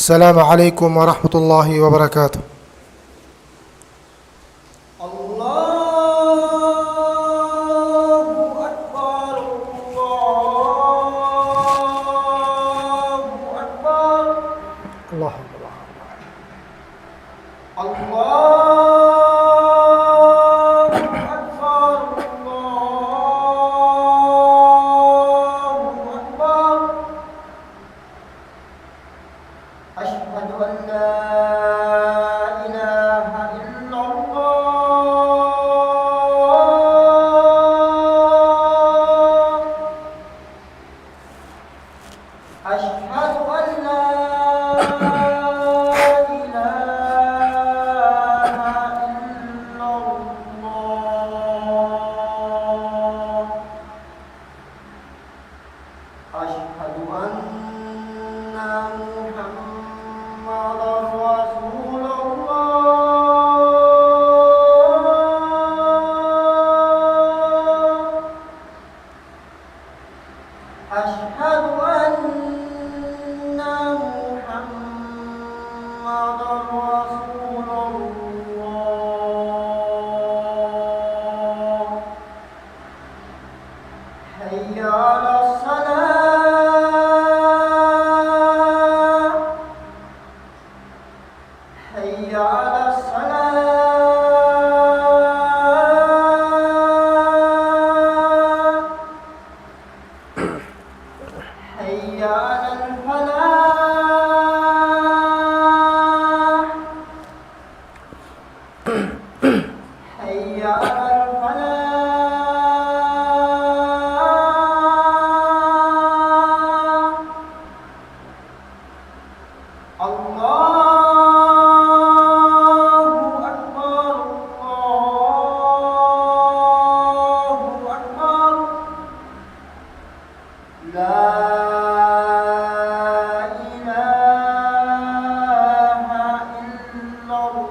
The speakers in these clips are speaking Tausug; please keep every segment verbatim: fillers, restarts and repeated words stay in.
السلام عليكم ورحمة الله وبركاته. الله أكبر، الله أكبر. الله أكبر. الله أكبر، الله أكبر. أشهد أن لا إله إلا الله. أشهد أن لا إله إلا الله. أشهد أن محمدا رسول الله. أشهد أن محمدا رسول الله. حي على الصلاة. حي على الصلاة. حي على الفلاح. حي على الفلاح. الله أكبر، الله أكبر. لا إله إلا الله.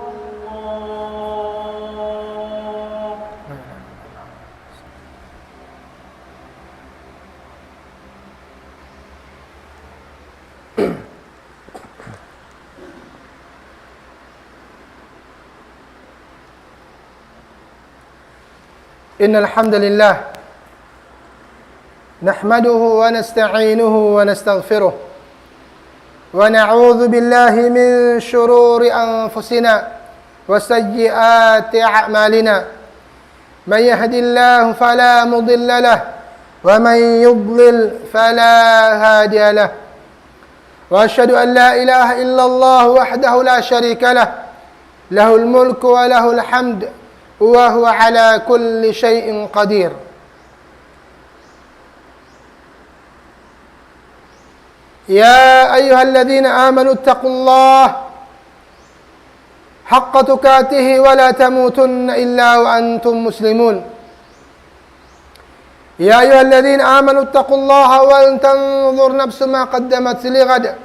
إن الحمد لله نحمده ونستعينه ونستغفره، ونعوذ بالله من شرور أنفسنا وسيئات أعمالنا. من يهد الله فلا مضل له، ومن يضلل فلا هادي له. وأشهد أن لا إله إلا الله وحده لا شريك له، له الملك وله الحمد، وهو على كل شيء قدير. يا أيها الذين آمنوا اتقوا الله حق تقاته ولا تموتن إلا وأنتم مسلمون. يا أيها الذين آمنوا اتقوا الله ولتنظر نفس ما قدمت لغد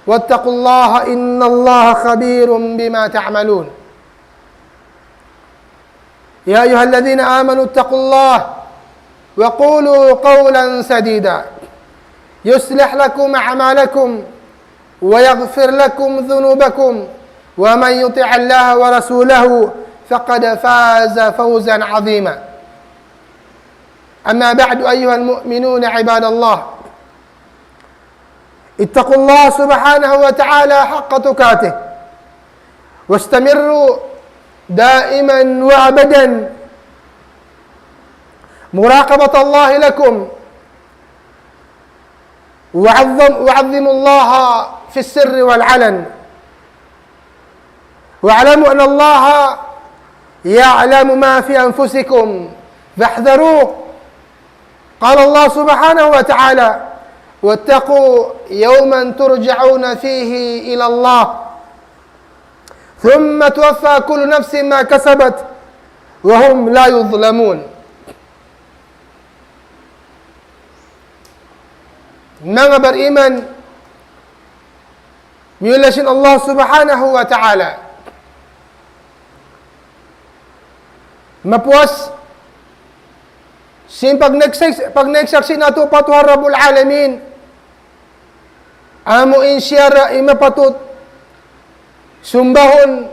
واتقوا الله إن الله خبير بما تعملون. يا أيها الذين آمنوا اتقوا الله وقولوا قولا سديدا يصلح لكم أعمالكم ويغفر لكم ذنوبكم ومن يطع الله ورسوله فقد فاز فوزا عظيما. أما بعد، أيها المؤمنون عباد الله، اتقوا الله سبحانه وتعالى حق تقاته، واستمروا دائما وأبدا مراقبة الله لكم، وعظم-، وعظموا الله في السر والعلن، واعلموا أن الله يعلم ما في أنفسكم فاحذروه. قال الله سبحانه وتعالى: واتقوا يوما ترجعون فيه إلى الله ثم توفى كل نفس ما كسبت وهم لا يظلمون. Manga bariman, miyulliya sin Allah Subhanahu wa Ta'ala. Mapuas sin pagnagsaks-, pagnaiksaksi natu' pa Tuhan Rabbul Alamin. Amu in siya ra in mapatut sumbahun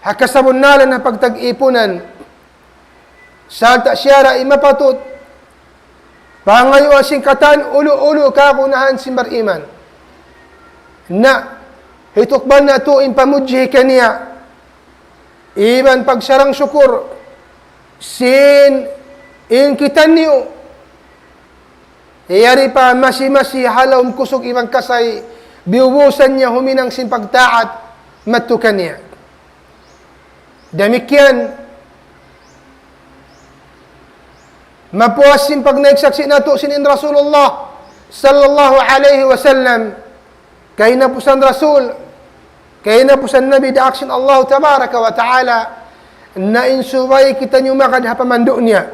ha kasabunnalan ha pagtag-ipunan. Sarta' siya ra in mapatut pangayuan sin katan ulu-ulu kagunahan sin bariman. Na, hitukbal natu' in pamudji kaniya. Iban pagsarang-sukur sin in kitaniyu. Yari pa masi-masi ha lawm kusug iban kasay, biyubusan niya huminang sin pagtaat madtu kaniya. Damikkiyan, mapuas sin pagnaik saksi' natu' sin in Rasulullah sallallahu alayhi wasallam, kahinapusan Rasul, kahinapusan Nabi daak sin Allah tabaraka wa ta'ala, na in subay kitaniyu magad ha pamandu' niya.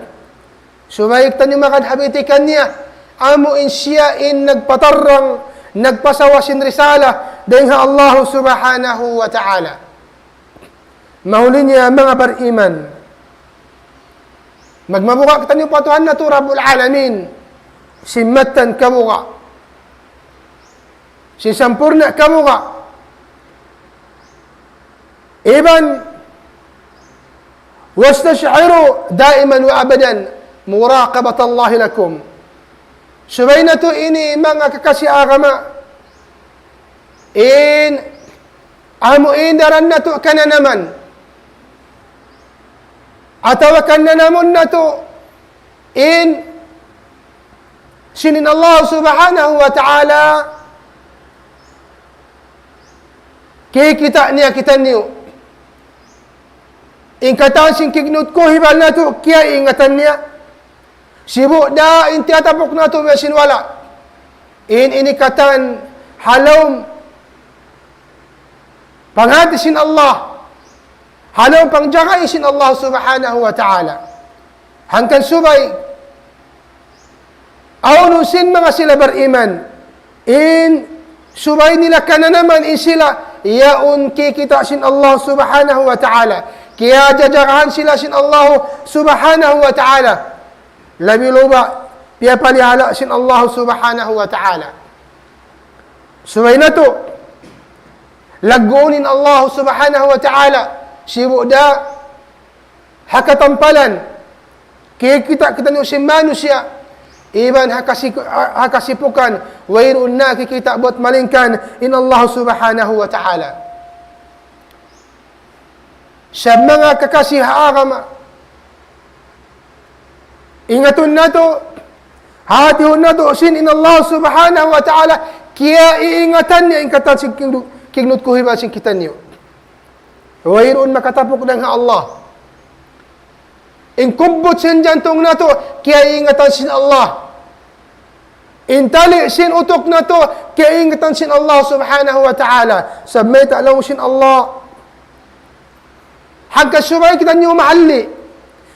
Subay kitaniyu magad ha bitikan niya, amu in siya in nagpatarrang, nagpasawa sin risala, dayn ha Allah subhanahu wa ta'ala. Mahuli niya manga bariman. Magmabuga' kitaniyu pa Tuhan natu' Rabbul Alamin. Sin mattan kabuga'. Sin sampurna' kabuga'. Iban, واستشعروا دائما وأبدا مراقبة الله لكم. Subay natu' ini manga kakasi agama. In, amu in daran natu' kananaman. Atawa kananamun natu' in, sin in Allah subhanahu wa ta'ala, kikita' niya kitaniyu. In katan sin kignud kuhibal natu', kiyaingatan niya. Sibu' da in tiyatapuk natu' biya' sin wala'. In ini katan ha lawm panghati sin Allah. Ha lawm pangjagain sin Allah subhanahu wa ta'ala. Hangkan subay, awn sin manga sila bariman. In subay nila kananaman in sila, yaun kikita' sin Allah subhanahu wa ta'ala. Kiyajajagahan sila sin Allah subhanahu wa ta'ala. Labi luba, piyapalihala sin Allah subhanahu wa ta'ala. Subay natu', lagguun in Allah subhanahu wa ta'ala, sibu' da, ha katampalan, kikita' kitaniyu sin manusiya', iban ha kasi-, ha kasipukan, wayruun na kikita' buat malaingkan in Allah subhanahu wa ta'ala. Sa' manga kakasi ha agama, ingatun natu', hatihun natu', sin in Allah subhanahu wa ta'ala, kiyaiingatan niya in katan sin kignu-, kignud kuhibal sin kitaniyu. Wayruun makatapuk dayn ha Allah. In kubbut sin jantung natu', kiyaiingatan sin Allah. In tali sin utuk natu', kiyaiingatan sin Allah subhanahu wa ta'ala. Sabab mayta' laung sin Allah. Hangkan subay kitaniyu mahalli'.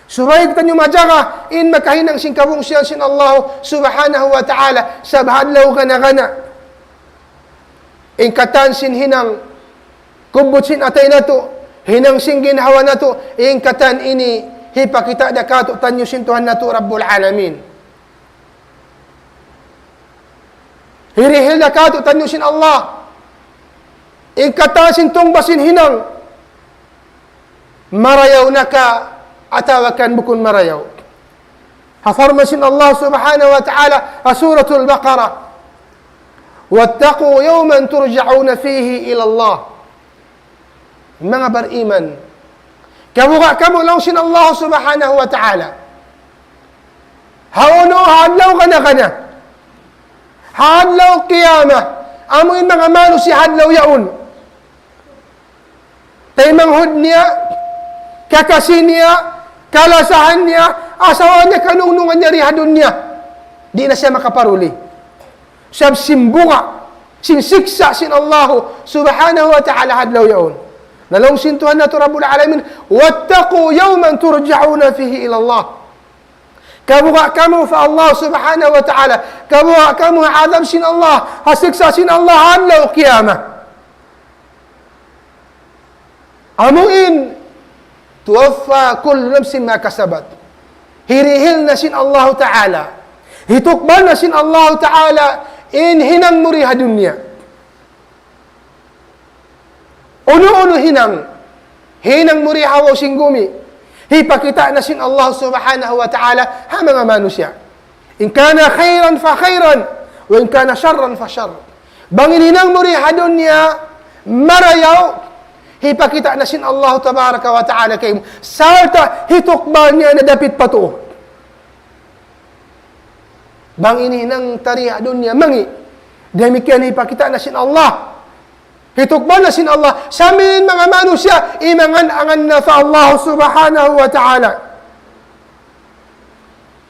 Subay kitaniyu majaga, in makahinang sin kabungsihan sin Allah subhanahu wa ta'ala. Sabab ha adlaw gana-gana. In katan sin hinang, kubbut sin atay natu', hinang sin ginhawa natu', in katan ini, hipakita' da kātu'niyu sin Tuhan natu' Rabbul Alamin. Hirihil da kātu'niyu sin Allah. In katan sin tungbas sin hinang. Marayaw na ka atawa kan bukun marayaw. Ha parman sin Allah subhanahu wa ta'ala, ha Suratul Baqarah, واتقوا يوما ترجعون فيه إلى الله. Manga bariman, kabuga' kamu laung sin Allah subhanahu wa ta'ala. Hawnu ha adlaw gana-gana. Ha adlaw qiyamah. Amu in manga manusiya' ha adlaw yaun. Taymanghud niya, kakasi niya, kalasahan niya, asawa niya, kanungnungan niya di ha dunya. Di' na siya makaparuli. Sabab sin buga', sin siksa' sin Allahu subhanahu wa ta'ala ha adlaw yaun. Na laung sin Tuhan natu' Rabbul Alamin, واتقوا يوما ترجعون فيه إلى الله. Kabuga' kamu pa Allah subhanahu wa ta'ala. Kabuga' kamu ha adab sin Allah, ha siksa' sin Allah, ha adlaw qiyamah. Amu in, توفى كل نفس ما كسبت. Hirihil na sin Allahu ta'ala. Hitukbal na sin Allahu ta'ala in hinang mu di ha dunya. Unu-unu hinang, hinang mu di ha babaw sin gumi, hipakita' na sin Allah Subhanahu wa Ta'ala ha manga manusiya'. إن كان خيرا فخيرا، وإن كان شرا فشر. Bang in hinang mu di ha dunya marayaw, hipakita' na sin Allah Tabaraka wa Ta'ala kaymu. Sarta' hitukbal niya na dapit pa tuu. Bang in hinang ta di ha dunya mangi', damikkiyan hipakita' na sin Allah. Hitukbal na sin Allah. Sambil in manga manusiya', imangan-angan na pa Allah Subhanahu wa Ta'ala.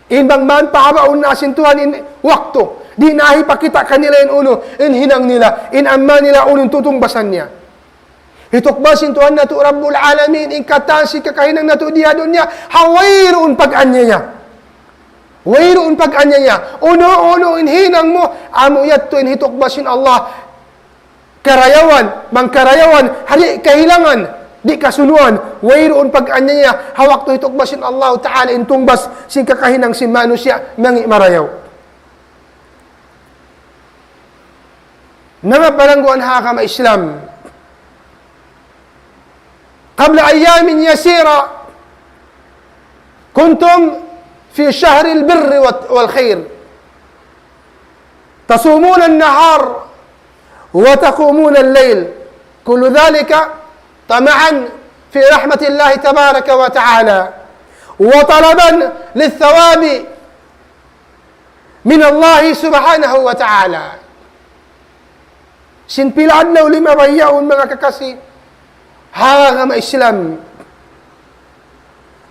In bang man pahabaun na sin Tuhan in waktu, di' na hipakita' kanila in unu in hinang nila, in amal nila unu in tutungbasan niya. Hitukbal sin Tuhan natu' Rabbul Alamin in katan sin kakahinang natu' di ha dunya, ha wayruun pag-anyaya. Wayruun pag-anyaya. Unu-unu in hinang mu, amu yadtu in hitukbal sin Allah. Karayawan, bang karayawan, ha di' kahilangan, di' kasunuan, wayruun pag-anyaya, ha waktu hitukbal sin Allah Ta'ala in tungbas sin kakahinang sin manusiya', mangi' marayaw. Manga palangguan ha agama Islam. قبل أيام يسيرة كنتم في شهر البر والت-، والخير. تصومون النهار وتقومون الليل. كل ذلك طمعا في رحمة الله تبارك وتعالى، وطلبا للثواب من الله سبحانه وتعالى. Sin pila adlaw limabay yaun, manga kakasi ha agama Islam.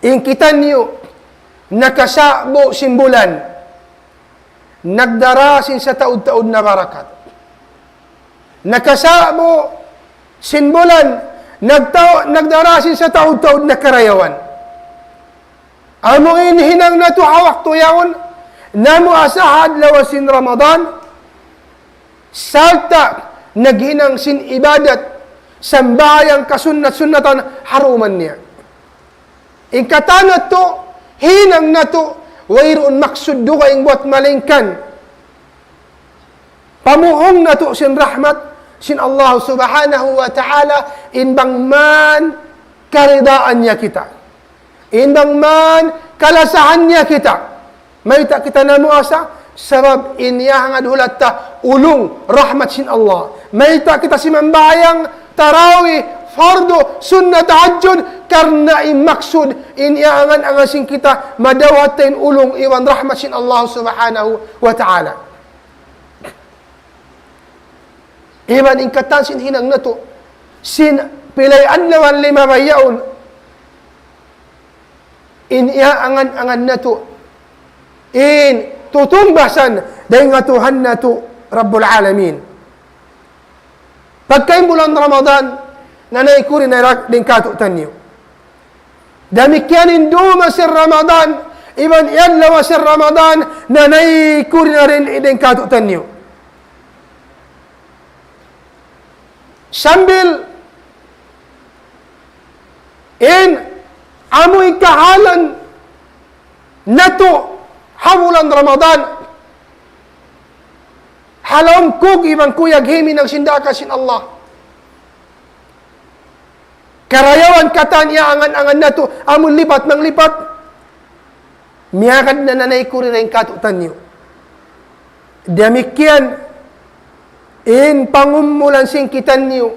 In kitaniyu, nakasa'bu sin bulan, nagdara sin sataud-taud na barakat. Nakasa'bu sin bulan, nagtau-, nagdara sin sataud-taud na karayawan. Amu in hinang natu' ha waktu yaun, namuasa ha adlaw sin Ramadan, sarta' naghinang sin ibadat, sambahayang kasunnat-sunnatan ha dum niya. In katan natu', hinang natu', wayruun maksud dugaing buat malaingkan pamuhung natu' sin rahmat sin Allah Subhanahu wa Ta'ala, in bang man karidaan niya kita. In bang man kalasahan niya kita. Mayta' kita namuasa? Sabab in iyahangad hulat ta ulung rahmat sin Allah. Mayta' kita simambahayang tarawih, fardu, sunnat, tahajjud, karna' in maksud, in iyangan-angan sin kita, madawhat ta in ulung iban rahmat sin Allah Subhanahu wa Ta'ala. Iban in katan sin hinang natu', sin pilay adlaw limabay yaun, in iyangan-angan natu', in tutungbasan dayn ha Tuhan natu' Rabbul Alamin. Pagka in bulan Ramadan, nanay kuri na rak dayn kātu'niyu. Damikkiyan in dūm sin Ramadan, iban in adlaw sin Ramadan, nanay kuri na dayn kātu'niyu. Sambil in amu in kahalan natu' ha bulan Ramadan, ha lawm kug iban kuyag himinang sin daakan sin Allah. Karayawan katan iyangan-angan natu', amun lipat manglipat, miyagad na nanay kuri dayn kātu'niyu. Damikkiyan in pangumulan sin kitaniyu,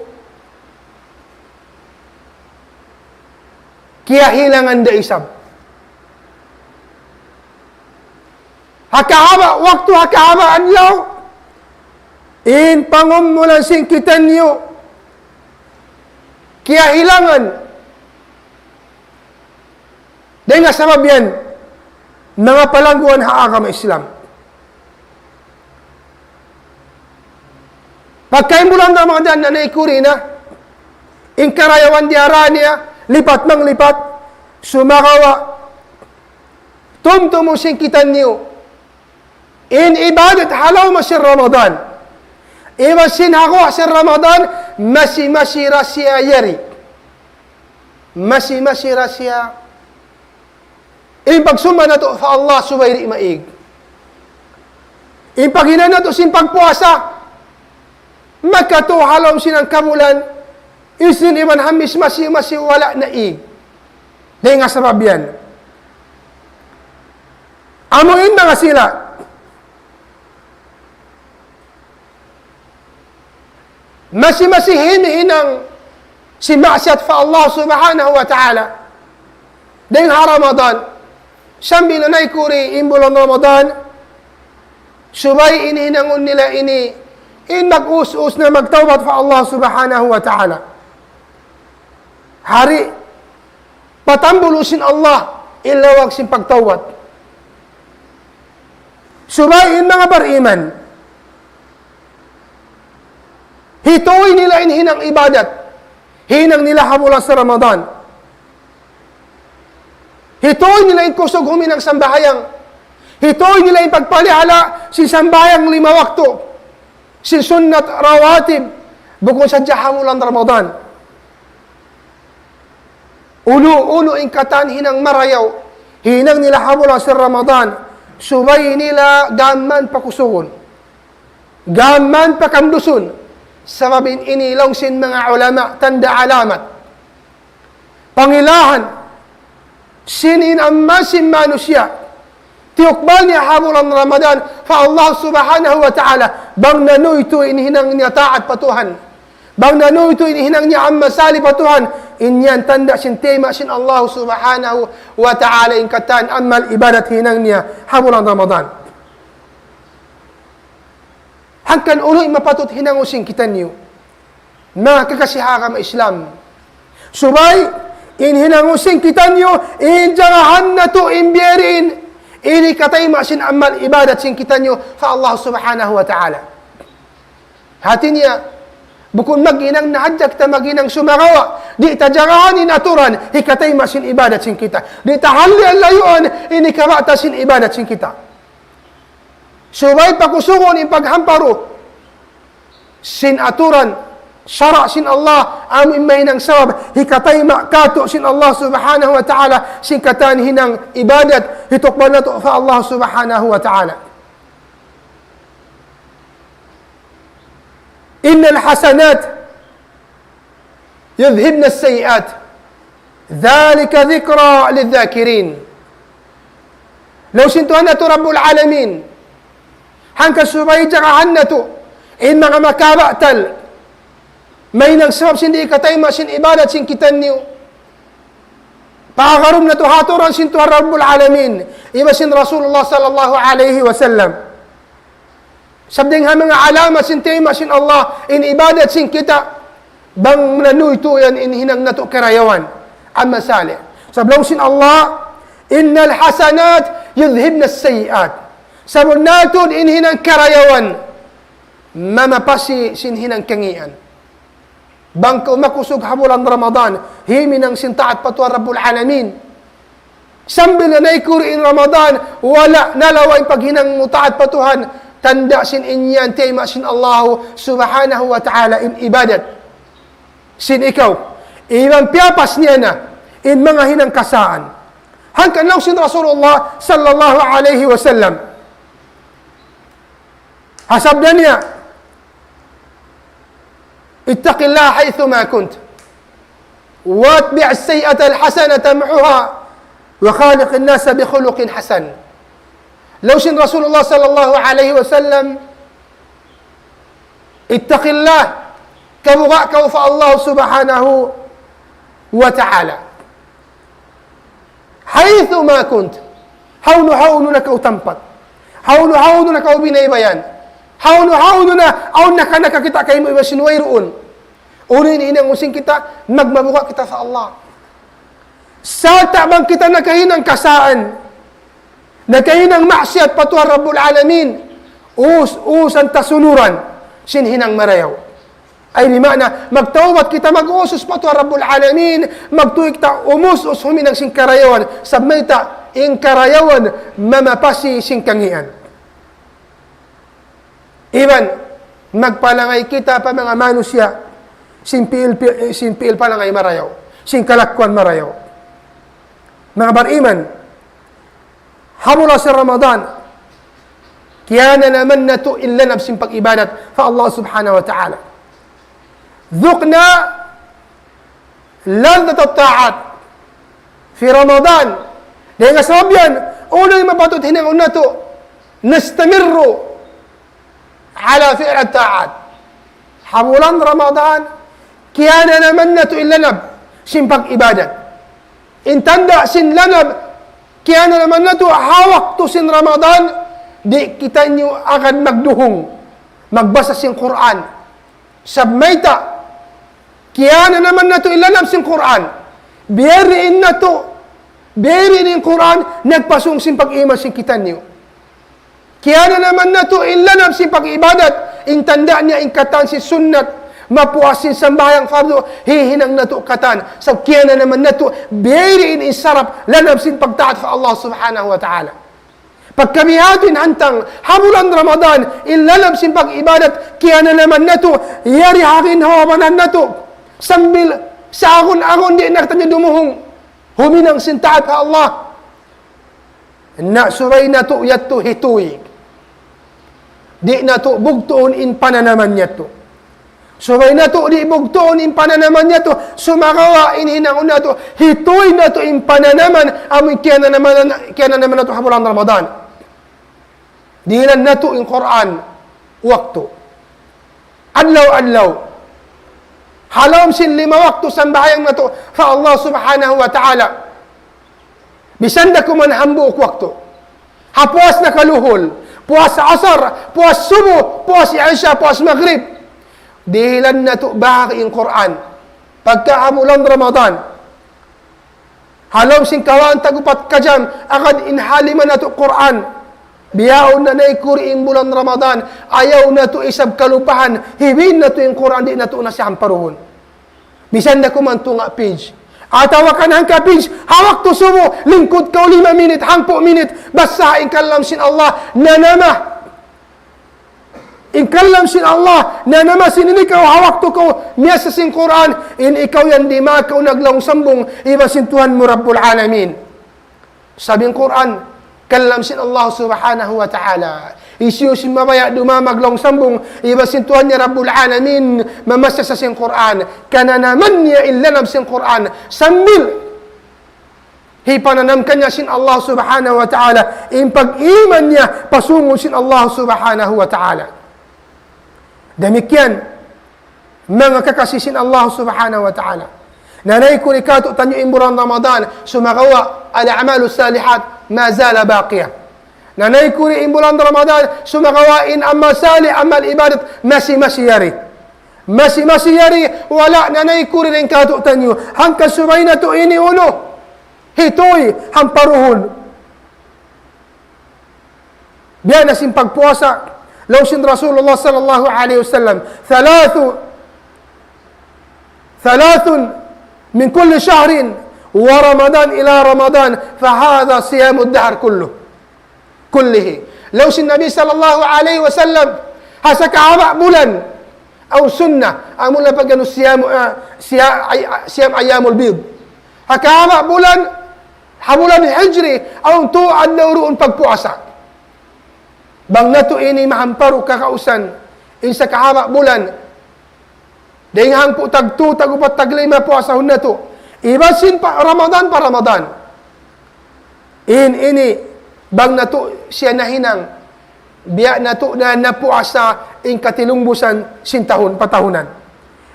kiyahilangan da isab. Ha kahaba' waktu, ha kahaba' adlaw, in pangumulan sin kitaniyu, kiyahilangan. Dayn ha sabab yan, manga palangguan ha agama Islam. Pagka in bulan Ramadan nanay kuri na, in karayawan diyara niya, lipat manglipat, sumagawa', tumtumun sin kitaniyu, in ibadat ha lawm sin Ramadan. Iban sin ha guwa' sin Ramadan, masi-masi da siya yari. Masi-masi da siya. In pagsumba natu' pa Allah subay di' maig. In paghinang natu' sin pagpuasa, makatu ha lawm sin hangka bulan, isin iban hamis masi-masi wala' na ig. Dayn ha sabab yan. Amu in manga sila. Masi-masi himihinang sin maksiyat pa Allah Subhanahu wa Ta'ala. Dayn ha Ramadan. Sambil na naikuri in bulan Ramadan. Subay in hinangun nila ini, in mag-us-us na magtawbat pa Allah Subhanahu wa Ta'ala. Hari, patambulun sin Allah, in lawag sin pagtawbat. Subay in manga bariman. Hituy nila in hinang ibadat. Hinang nila ha bulan sin Ramadan. Hituy nila in kusug huminang sambahayang. Hituy nila in pagpalihala sin sambahayang lima waktu. Sin sunnat rawatib. Bukun sadja ha bulan Ramadan. Unu-unu in katan hinang marayaw, hinang nila ha bulan sin Ramadan, subay nila gām pakusugun. Gām pakamdusun. Sabab in ini laung sin manga ulama, tanda' alamat. Pangilahan, sin in amal sin manusiya'. Tiyukbal niya ha bulan Ramadan, pa Allah Subhanahu wa Ta'ala, bang nanuytuy in hinang niya taat pa Tuhan. Bang nanuytuy in hinang niya amal salih pa Tuhan, in yan tanda' sin tayma' sin Allah Subhanahu wa Ta'ala in katan amal ibadat hinang niya ha bulan Ramadan. Hangkan unu in mapatut hinangun sin kitaniyu. Manga kakasi ha agama Islam. Subay, in hinangun sin kitaniyu, in jagahan natu' in biya' diin, in hikatayma' sin amal ibadat sin kitaniyu, pa Allah Subhanahu wa Ta'ala. Hati niya, bukun maghinang na hadja kita maghinang sumagawa', di' ta jagahan in aturan, hikatayma' sin ibadat sin kita. Di' ta halli' layuan, in hikabata' sin ibadat sin kita. Subay pakusugun in paghamparu sin aturan, sara' sin Allah, amu in mahinang sabab, hikatayma' katu' sin Allah Subhanahu wa Ta'ala, sin katan hinang ibadat, hitukbal natu' pa Allah Subhanahu wa Ta'ala. إن الحسنات يذهبن السيئات ذلك ذكرى للذاكرين. Laung sin Tuhan natu' Rabbul Alamin, hangkan subay jagahan natu' in manga makabatal, mahinang sabab sin di' katayma' sin ibadat sin kitaniyu. Pakarum natu' ha aturan sin Tuhan Rabbul Alamin, iban sin Rasulullah sallallahu alayhi wasallam. Sabab dayn ha manga alamat sin tayma' sin Allah, in ibadat sin kita, bang nanuytuy yan in hinang natu' karayawan. Amal salih. Sabab laung sin Allah, إن الحسنات يذهبن السيئات. Sabunnal tuud in hinang karayawan, mamapasi sin hinang kangīan. Bang kaw makusug ha bulan Ramadan, himinang sin taat pa Tuhan Rabbul Alamin. Sambil na naikuri in Ramadan, wala' nalawa' in paghinang mu taat pa Tuhan, tanda' sin in yan tayma' sin Allah Subhanahu wa Ta'ala in ibadat sin ikaw. Iban piyapas niya na in manga hinang kasaan. Hangkan laung sin Rasulullah sallallahu alayhi wasallam. Ha sabda niya, اتق الله حيثما كنت وأتبع السيئة الحسنة تمحها وخالق الناس بخلق حسن. Laung sin Rasulullah sallallahu alayhi wasallam, اتق الله, kabuga' kaw pa Allah Subhanahu wa Ta'ala. حيثما كنت. Hawnu-hawnu na kaw tampat. Hawnu-hawnu na kaw binaybayan. Hawnu-hawnu na, awn naka-, nakakita' kaymu iban sin wayruun. Unu in hinangun sin kita, magmabuga' kita pa Allah. Sarta' bang kita nakahinang kasaan, nakahinang maksiyat pa Tuhan Rabbul Alamin, us-, usan ta sunuran sin hinang marayaw. Ay, di' maana, magtawbat kita, mag-usus pa Tuhan Rabbul Alamin, magtuy kita umus-us huminang sin karayawan, sabab mayta', in karayawan mamapasi sin kangīan. Iban, magpalangay kita pa manga manusiya', sin pi'il, pi'il, sin pi'il palangay marayaw, sin kalakuan marayaw. Manga bariman, ha bulan sin Ramadan, Kiyananaman natu' in lanab sin pag-ibadat pa Allah subhanahu wa ta'ala. ذقنا لذة الطاعات في رمضان. Dayn ha sabab yan, unu in mapatut hinangun natu', نستمر على فعل الطاعات. Ha bulan Ramadan, kiyananaman natu' in lanab sin pag-ibadat. In tanda' sin lanab, kiyananaman natu' ha waktu sin Ramadan, di' kitaniyu agad magduhung, magbasa sin Qur'an. Sabab mayta', kiyananaman natu' in lanab sin Qur'an. Biyariin natu', biyariin in Qur'an, nagpasung sin pag-iman sin kitaniyu. Kiyananaman natu' in lanab sin pag-ibadat, in tanda' niya in katan sin sunnat, mapuas sin sambahayang fardu, hihinang natu' katan. Sabab kiyananaman natu', biyariin in sarap, lanab sin pagtaat pa Allah subhanahu wa ta'ala. Pagka biya' ha yan in hantang, ha bulan Ramadan, in lanab sin pag-ibadat, kiyananaman natu', yari ha ginhawa-baran natu', sambil sa agun-agun di' na kitaniyu dumuhung, huminang sin taat pa Allah. Na subay natu' yadtu hituy. Di' natu' bugtuun in pananaman yadtu. Subay natu' di' bugtuun in pananaman yadtu. Sumagawa' in hinangun natu', hituy natu' in pananaman, amu in kiyananaman, kiyananaman natu' ha bulan Ramadan. Dihilan natu' in Qur'an waktu. Adlaw-adlaw. Ha lawm sin lima waktu sambahayang natu' pa Allah subhanahu wa ta'ala. Misan da kuman hambuuk waktu. Ha puas nakaluhul, puas asar, puas subuh, puas isya, puas magrib. Dihilan natu' bahagi' in Qur'an. Pagka ha bulan Ramadan. Ha lawm sin kawhaan tag-upat ka jam, agad in ha lima natu' Qur'an. Bihaun na naykuri' in bulan Ramadan, ayaw natu' isab kalupahan, hibiin natu' in Qur'an, di' natu' na siya hamparuhun. Misan da kuman tunga' page. Atawa kan hangka page, ha waktu subuh, lingkud kaw lima minit, hangpu' minit, basaha in kalam sin Allah, nanama. In kalam sin Allah, nanama sin ini kaw ha waktu kaw miyasa sin Qur'an, in ikaw yan di' makaw naglaung sambung, iban sin Tuhan mu Rabbul Alamin. Sabab in Qur'an, kalam sin Allah subhanahu wa ta'ala. Hisiyu-siyu mabaya' dumā maglaung sambung, iban sin Tuhan niya Rabbul Alamin, mamasa sin Qur'an. Kananaman niya in lanab sin Qur'an. Sambil hipananam kaniya sin Allah subhanahu wa ta'ala. In pag-iman niya, pasungun sin Allah subhanahu wa ta'ala. Damikkiyan, manga kakasi sin Allah subhanahu wa ta'ala. Na naykuri' kātu'niyu in bulan Ramadan, sumagawa' الأعمال الصالحات ما زالت باقية. Na naykuri' in bulan Ramadan, sumagawa' in amal salih, amal ibadat, masi-masi yari. Masi-masi yari, wala' na naykuri' in kātu'niyu. Hangkan subay natu' ini unu. Hituy, hamparuhun. Biya' na sin pagpuasa, laung sin Rasulullah sallallahu alayhi wasallam, ثلاث، ثلاث من كل شهر ورمضان إلى رمضان فهذا صيام الدهر كله، كله. Laung sin Nabi sallallahu alayhi wasallam, ha sakahaba' bulan, aw sunnah, amu na pag'anu siyam, ah, siya-, ay-, siyam ayyamul bid. Ha kahaba' bulan, ha bulan Hijri, awn tū adlaw duun pagpuasa. Bang natu' ini mahamparu kakausan, in sakahaba' bulan, dayn hangpu' tagtū, tag-upat, taglima puasahun natu'. Iban sin pa Ramadan pa Ramadan. In ini, bang natu' siya nahinang, biya' natu' na napuasa in katilungbusan sin tahun, patahunan.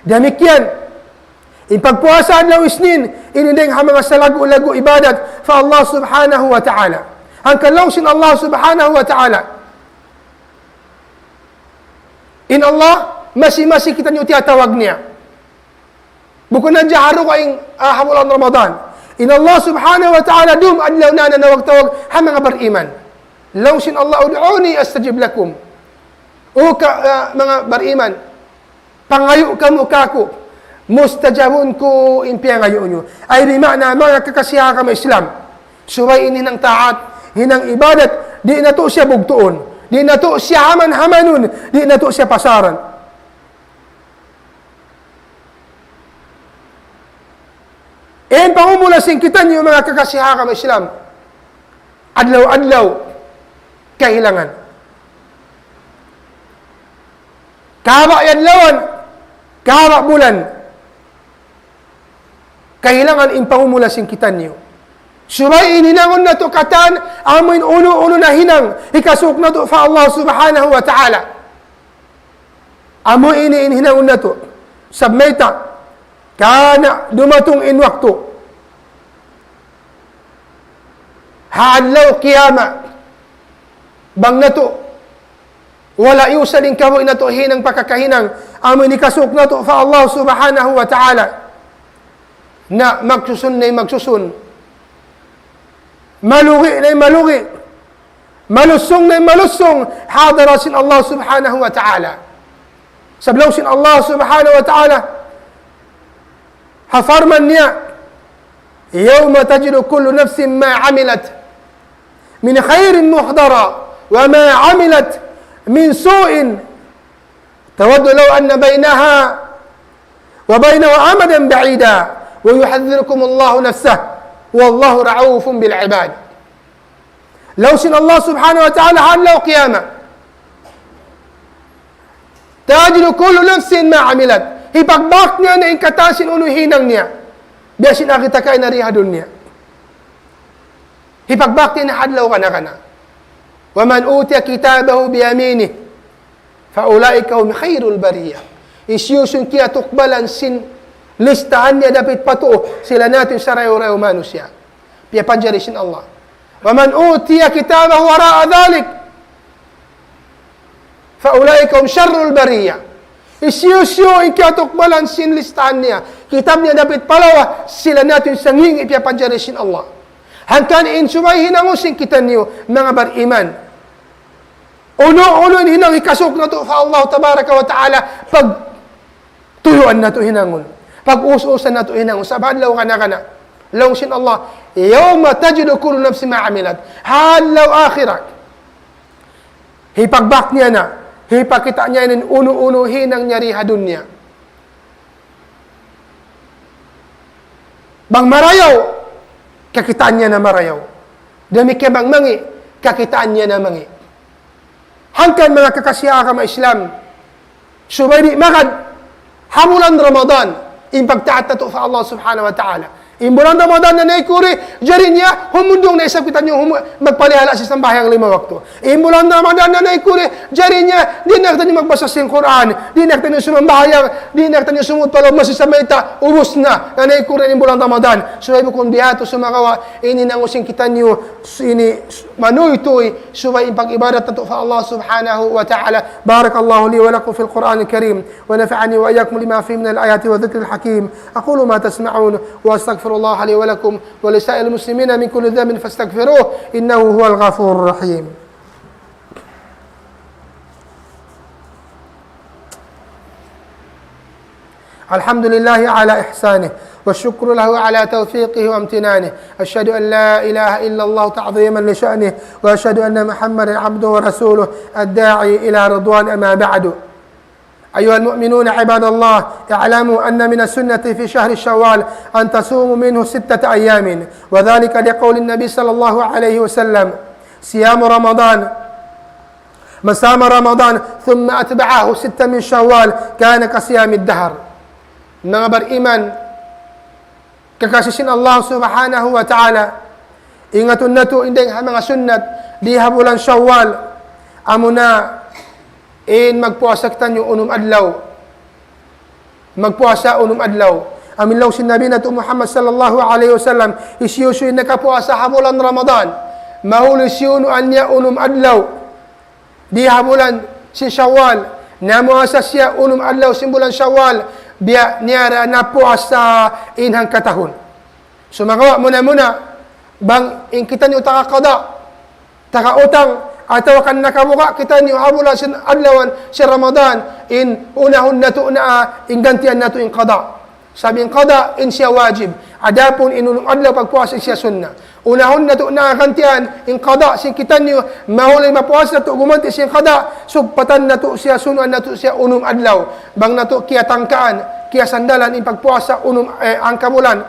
Damikkiyan, in pagpuasa adlaw Isnin, ini dayn ha manga salaggu'-laggu' ibadat pa Allah subhanahu wa ta'ala. Hangkan laung sin Allah subhanahu wa ta'ala. In Allah, masi-masi kitaniyu tiyatawag niya. Bukun na jaharu ka in, ah, ha bulan Ramadan. In Allah subhanahu wa ta'ala dum adlaw nanawag-tawag ha manga bariman. Laung sin Allah, ادعوني أستجب لكم. O ka, ah, manga bariman, pangayu' kamu kāku', mustajabun ku in piyangayu' niyu. Ay, bima'na, manga kakasi ha agama Islam. Subay in hinang taat, hinang ibadat, di' natu' siya bugtuun, di' natu' siya haman-hamanun, di' natu' siya pasaran. In pangumulasin kitaniyu manga kakasi ha agama Islam. Adlaw-adlaw kahilangan. Kahaba' adlawan, kahaba' bulan. Kahilangan in pangumula sin kitaniyu. Subay in hinangun natu' katan, amu in unu-unu na hinang, hikasuuk natu' pa Allah Subhanahu wa Ta'ala. Amu ini in hinangun natu'. Sabab mayta', karna' dumatung in waktu. Ha adlaw kiyamat, bang natu', wala' iyusal in kabuhi' natu' hinang pa kakahinang, amu in hikasuuk natu' pa Allah Subhanahu wa Ta'ala. Na magsusun na in magsusun. Malugi na in malugi. Malusung na in malusung. Hadarat sin Allah Subhanahu wa Ta'ala. Sabab laung sin Allah Subhanahu wa Ta'ala, ha parman niya, يوم تجد كل نفس ما عملت من خير محضرا وما عملت من سوء تود لو أن بينها وبينه أمدا بعيدا ويحذركم الله نفسه والله رءوف بالعباد. Laung sin Allah Subhanahu wa Ta'ala ha adlaw kiyamat. تجد كل نفس ما عملت. Hipagbak niya na in katan sin unu hinang niya. Biya' sin kita kaina di ha dunya. Hipagbak niya na ha adlaw kana-kana. ومن أوتي كتابه بيمينه فأولئك هم خير البرية. Hisiyu-siyu in kiyatukbalan sin listahan niya dapit pa tuu, sila na in sarayaw-rayaw manusiya'. Piyapanjari sin Allah. ومن أوتي كتابه وراء ذلك فأولئك هم شر البرية. Hisiyu-siyu in kiyatukbalan sin listahan niya, kitab niya dapit pa lawa, sila na in sangingi' piyapanjari sin Allah. Hangkan in subay hinangun sin kitaniyu, manga bariman. Unu-unu in hinang hikasuuk natu' pa Allah Tabaraka wa Ta'ala, pagtuyuan natu' hinangun. Pag-us-usan natu' hinangun. Sabab adlaw kana-kana. Laung sin Allah, يوم تجد كل نفس ما عملت. Ha adlaw akhirat. Hipagbak niya na. Hipakita' niya in unu-unu hinang niya di ha dunya. Bang marayaw, kakitaan niya na marayaw. Damikkiyan bang mangi', kakitaan niya na mangi'. Hangkan manga kakasi ha agama Islam, subay di' magad ha bulan Ramadan, in pagtaat natu' pa Allah Subhanahu wa Ta'ala. In bulan Ramadan na naikuri, jari niya, humundung na isab kitaniyu hum-, magpalihala' sin sambahayang lima waktu. In bulan Ramadan na naikuri, jari niya, di' na kitaniyu magbasa sin Qur'an, di' na kitaniyu sumambahayang, di' na kitaniyu sumud pa lawm masjid sabab mayta', ubus na, na naikuri in bulan Ramadan. Subay bukun biya' ha yan, sumagawa', ini nangusin kitaniyu, ini manuytuy, subay in pag-ibadat natu' pa Allah Subhanahu wa Ta'ala. بارك الله لي ولكم في القرآن الكريم، ونفعني وإياكم لما فيه من الآيات والذكر الحكيم. أقول ما تسمعون، وأستغفر الله لي ولكم ولسائر المسلمين من كل ذنب فاستغفروه، إنه هو الغفور الرحيم. الحمد لله على إحسانه، والشكر له على توفيقه وامتنانه. أشهد أن لا إله إلا الله تعظيما لشأنه، وأشهد أن محمدا عبده ورسوله الداعي إلى رضوانه. أما بعد، أيها المؤمنون عباد الله، اعلموا أن من السنة في شهر شوال أن تصوموا منه ستة أيام، وذلك لقول النبي صلى الله عليه وسلم: صيام رمضان، من صام رمضان ثم أتبعه ستا من شوال كان كصيام الدهر. Manga bariman, kakasi sin Allah Subhanahu wa Ta'ala, ingatun natu' in dayng ha manga sunnat di ha bulan Shawwal, amuna in magpuasa kitaniyu unum adlaw. Magpuasa unum adlaw. Amu in laung sin Nabi natu' Muhammad sallallahu alayhi wasallam, hisiyu-siyu in nakapuasa ha bulan Ramadan, mahuli siyunuan niya unum adlaw di ha bulan sin Shawwal, namuasa siya unum adlaw sin bulan Shawwal, biya' niya da napuasa in hangkatahun. Sumagawa' muna-muna, bang in kitaniyu taga qada, taga utang, atawa kan nakabuga' kitaniyu ha bulan sin adlawan sin Ramadan, in unahun natu' na, in gantian natu' in qada. Sabab in qada in siya wajib. Adapun in unum adlaw pagpuasa in siya sunna. Unahun natu' na gantian in qada sin kitaniyu, mahuli mapuasa natu' gumanti' sin qada, sugpatan natu' siya, sunuan natu' siya unum adlaw. Bang natu' kiyatangkaan, kiyasandalan in pagpuasa unum, eh, hangkabulan.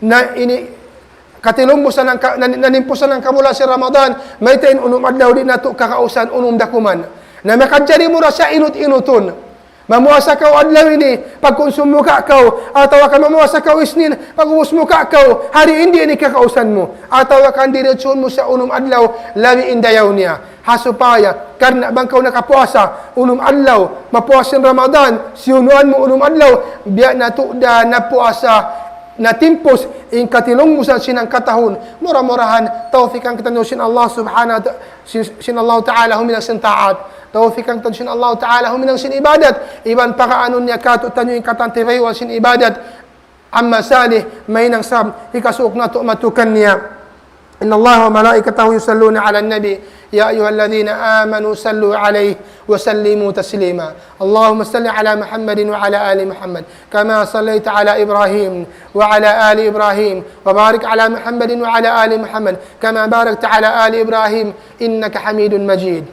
Na ini katilumbusan hangka-, na, nanimpusan hangkabulan sin Ramadan, mayta' in unum adlaw di' natu' kakausan unum dakuman. Na makajari mu da siya inut-inutun. Mamuasa kaw adlaw ini, pagkunsum mu kakaw, atawa ka mamuasa kaw Isnin, pag'ubus mu kakaw, hari ini in kakausan mu, atawa ka diritsuhun mu sa unum adlaw, labi in dayaw niya. Ha supaya, karna' bang kaw nakapuasa, unum adlaw, mapuasa in Ramadan, siyunuan mu unum adlaw, biya' na tuud da napuasa, natimpus, in katilungbusan sin hangkatahun, mura-murahan, tawfikan kitaniyu sin Allah subhanahu wa ta-, sin, sin Allah Ta'ala huminang sin taat. Tawfikan kitaniyu sin Allah Ta'ala huminang sin ibadat. Iban pakaanun niya kātu'niyu in katan tibaiwan sin ibadat. Amal salih, mahinang sabab hikasuuk natu' matukan niya. إن الله وملائكته يصلون على النبي يا أيها الذين آمنوا صلوا عليه وسلموا تسليما. اللهم صل على محمد وعلى آل محمد كما صليت على إبراهيم وعلى آل إبراهيم وبارك على محمد وعلى آل محمد كما باركت على آل إبراهيم إنك حميد مجيد.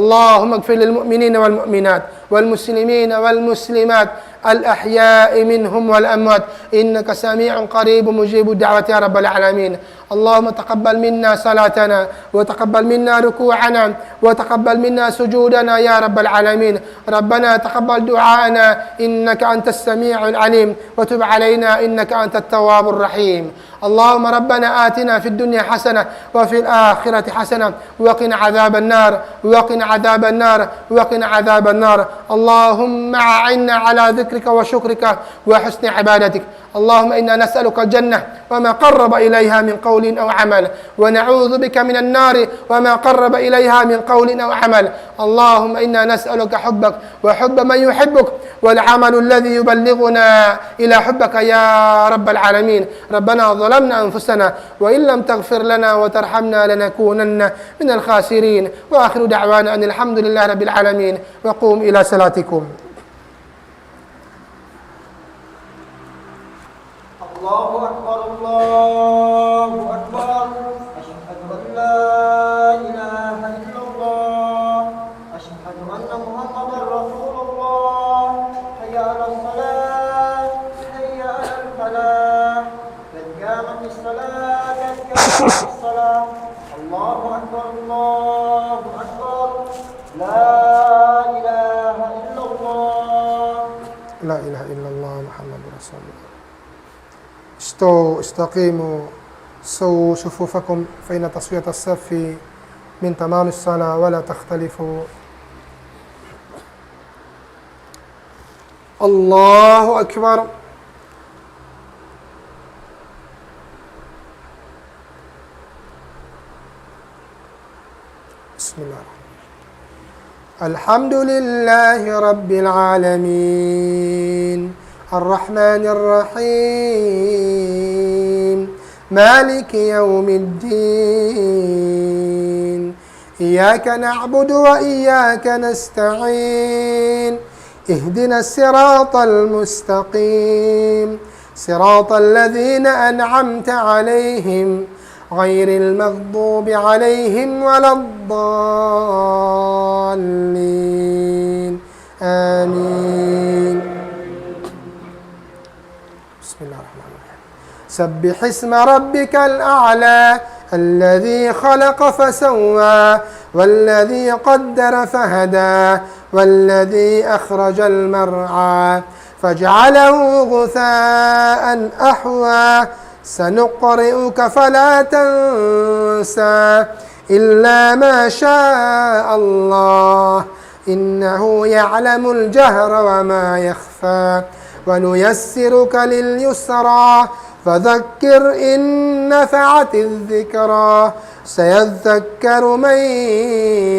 اللهم اغفر للمؤمنين والمؤمنات والمسلمين والمسلمات الأحياء منهم والأموات إنك سميع قريب مجيب الدعوات يا رب العالمين. اللهم تقبل منا صلاتنا وتقبل منا ركوعنا وتقبل منا سجودنا يا رب العالمين. ربنا تقبل دعاءنا إنك أنت السميع العليم وتب علينا إنك أنت التواب الرحيم. اللهم ربنا آتنا في الدنيا حسنة وفي الآخرة حسنة وقنا عذاب النار، وقنا عذاب النار، وقنا عذاب النار. اللهم أعنا على ذكرك وشكرك وحسن عبادتك. اللهم إنا نسألك الجنة وما قرب إليها من قول أو عمل، ونعوذ بك من النار وما قرب إليها من قول أو عمل. اللهم إنا نسألك حبك وحب من يحبك والعمل الذي يبلغنا إلى حبك يا رب العالمين. ربنا ظلمنا أنفسنا وإن لم تغفر لنا وترحمنا لنكونن من الخاسرين. وآخر دعوانا أن الحمد لله رب العالمين. وقوموا إلى صلاتكم. الله أكبر، الله أكبر. أشهد أن لا إله إلا الله. أشهد أن محمدا رسول الله. حي على الصلاة، حي على الفلاح. قد قامت الصلاة، قد قامت الصلاة. الله أكبر، الله أكبر. لا إله إلا الله. لا إله إلا الله محمد رسول الله. استووا، استقيموا، سووا صفوفكم، فإن تسوية الصف من تمام الصلاة، ولا تختلفوا. الله أكبر. بسم الله الرحمن الرحيم. الحمد لله رب العالمين. الرحمن الرحيم. مالك يوم الدين. إياك نعبد وإياك نستعين. اهدنا الصراط المستقيم. صراط الذين أنعمت عليهم غير المغضوب عليهم ولا الضالين. آمين. بسم الله الرحمن الرحيم. سبح اسم ربك الأعلى الذي خلق فسوى والذي قدر فهدى والذي أخرج المرعى فجعله غثاء أحوى سنقرئك فلا تنسى إلا ما شاء الله إنه يعلم الجهر وما يخفى ونيسرك لليسرى فذكر إن نفعت الذكرى سيذكر من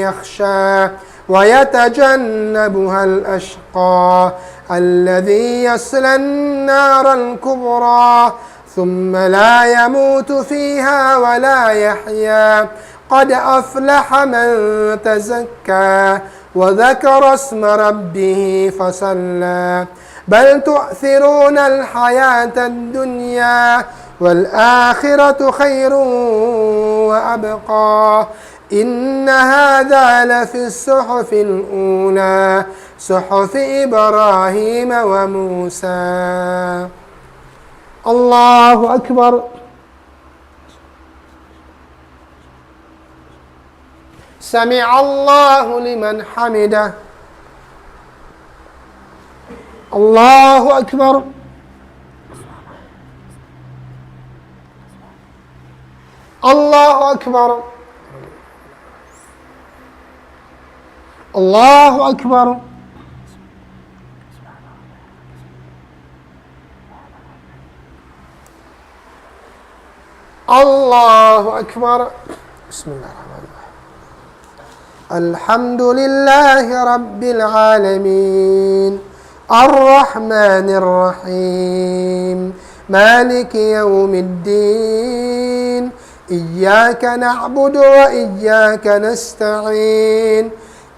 يخشى ويتجنبها الأشقى الذي يصلى النار الكبرى ثم لا يموت فيها ولا يحيا قد أفلح من تزكى وذكر اسم ربه فصلى بل تؤثرون الحياة الدنيا والآخرة خير وأبقى إن هذا لفي الصحف الأولى صحف إبراهيم وموسى. الله أكبر. سمع الله لمن حمده. الله أكبر. الله أكبر. الله أكبر. الله أكبر. بسم الله الرحمن الرحيم. الحمد لله رب العالمين. الرحمن الرحيم. مالك يوم الدين. إياك نعبد وإياك نستعين.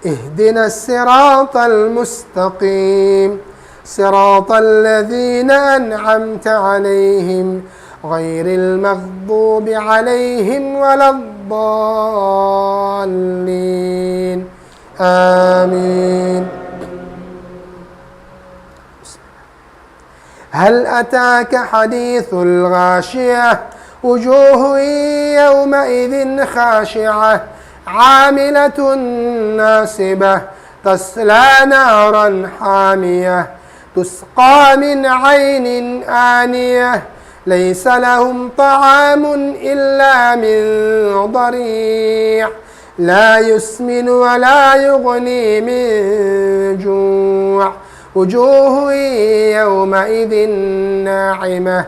اهدنا الصراط المستقيم. صراط الذين أنعمت عليهم غير المغضوب عليهم ولا الضالين. آمين. هل أتاك حديث الغاشية. وجوه يومئذ خاشعة. عاملة ناصبة. تصلى نارا حامية. تسقى من عين آنية. ليس لهم طعام إلا من ضريع. لا يسمن ولا يغني من جوع. وجوه يومئذ ناعمة.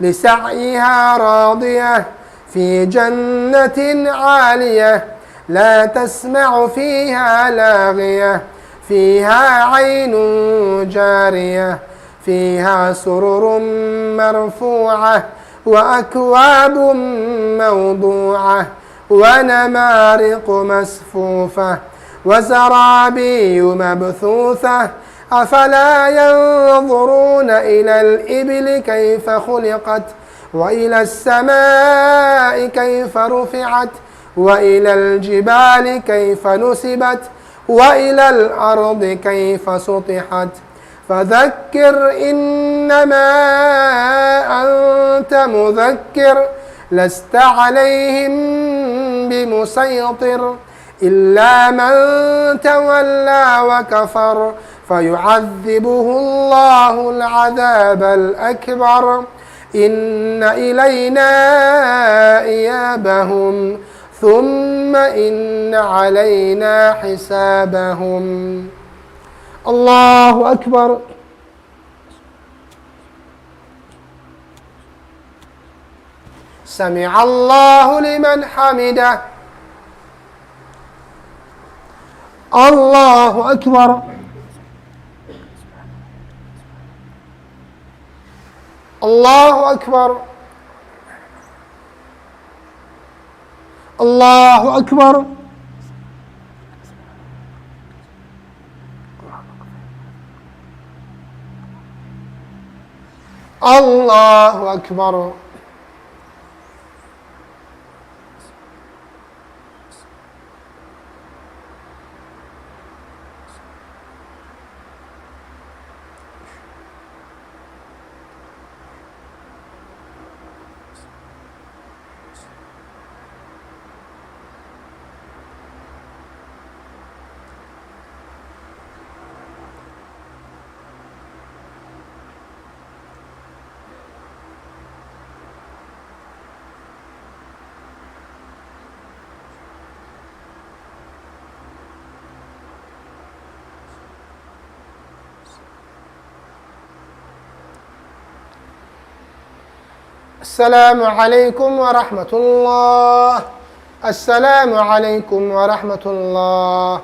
لسعيها راضية. في جنة عالية. لا تسمع فيها لاغية. فيها عين جارية. فيها سرر مرفوعة. وأكواب موضوعة. ونمارق مصفوفة. وزرابي مبثوثة. أفلا ينظرون إلى الإبل كيف خلقت. وإلى السماء كيف رفعت. وإلى الجبال كيف نصبت. وإلى الأرض كيف سطحت. فذكر إنما أنت مذكر. لست عليهم بمسيطر. إلا من تولى وكفر. فيعذبه الله العذاب الأكبر. إن إلينا إيابهم. ثم إن علينا حسابهم. الله أكبر. سمع الله لمن حمده. الله أكبر. الله أكبر. الله أكبر. الله أكبر. السلام عليكم ورحمة الله. السلام عليكم ورحمة الله.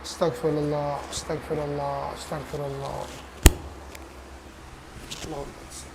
أستغفر الله، أستغفر الله، أستغفر الله. اللهم صل.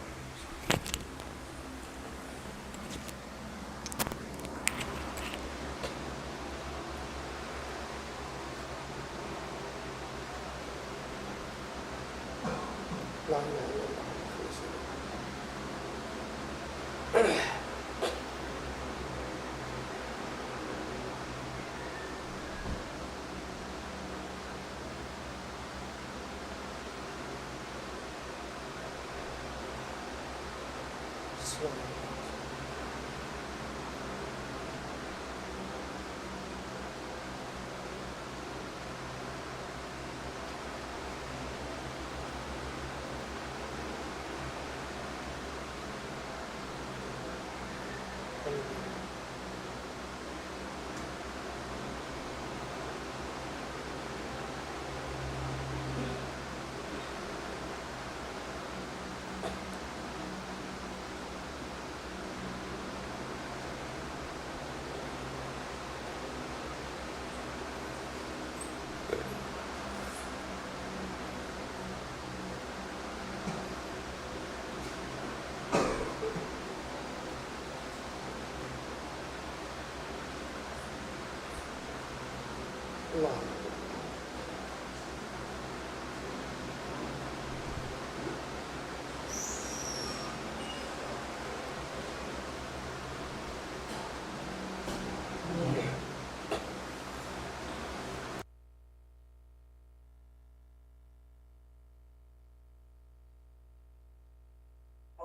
الله.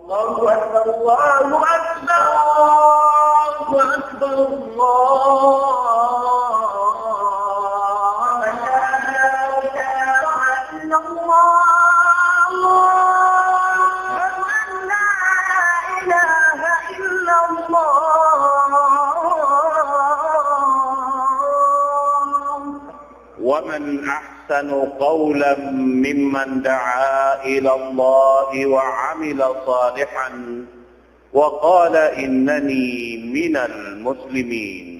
الله أكبر، الله أكبر، الله أكبر، الله. أشهد أن لا إله إلا الله. أشهد أن لا إله إلا الله. ومن أحسن قولا ممن دعا إلى الله وعمل صالحا وقال إنني من المسلمين.